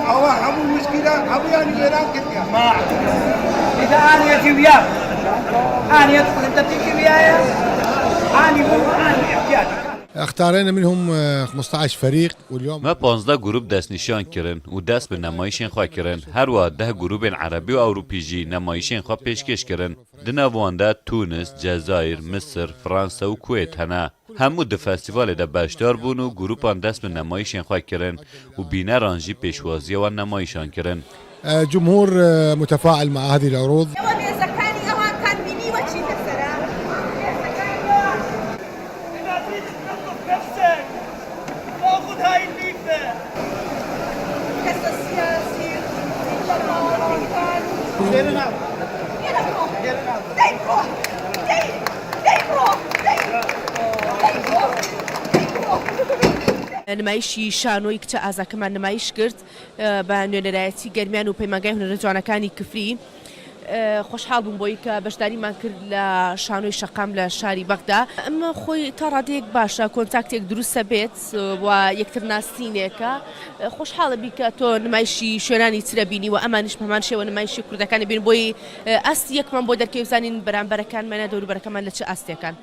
ئەوە هەموو مشکلە هەموویانی وێران کردیان. اذا انا اجي وياك انا ادخل انت تجي وياي انا مو انا احتياجي اختارينا منهم 15 فريق واليوم Me 15 grûp destnîşan kirin û dest bi nemayîşên xwe kirin. Her wiha deh grûpên erebî û ewropî jî nemayîşên xwe pêşkêş kirin. Di nav wan de Tûnis, Cezayir, Misir, Fransa û Kuwêt hene. Hemû di festîvalê de beşdar bûn û grûpan dest bi nemayîşên xwe kirin û bîneran jî pêşwaziya wan nemayîşan kirin. جمهور متفاعل مع هذه العروض. ئێوە مێزەکانی ئەوانتان بینیوە چی لەسەرە؟ مێزەکانی ئەوان. اذا تريد تنظف نفسك تاخذ هاي الليفه. کەسە سیاسی و یەلە بڕۆ دەی بڕۆ دەی دەی بڕۆ دەی دەی بڕۆ دەی بڕۆ. نمایشی شانۆی کچە ئازاکەمان نمایش کرد بە نوێنەرایەتی گەرمیان و پەیمانگای هونەرە جوانەکانی کفری. خۆشحاڵ بووم بۆی کە بەشداریمان کرد لە شانۆی شەقام لە شاری بەغدا. ئەمە خۆی تا ڕادەیەک باشە، کۆنتاکتێک دروستە بێت و یەکتر ناسینێکە. خۆشحاڵە بی کە تۆ نمایشی شوێنانی ترە بینی و ئەمانیش بە هەمان شێوە نمایشی کوردەکانی بین بۆی ئاستی یەکمان بۆ دەرکەوێ بزانین بەرامبەرەکانمان یا دەوروبەرەکەمان لە چ ئاستێکان.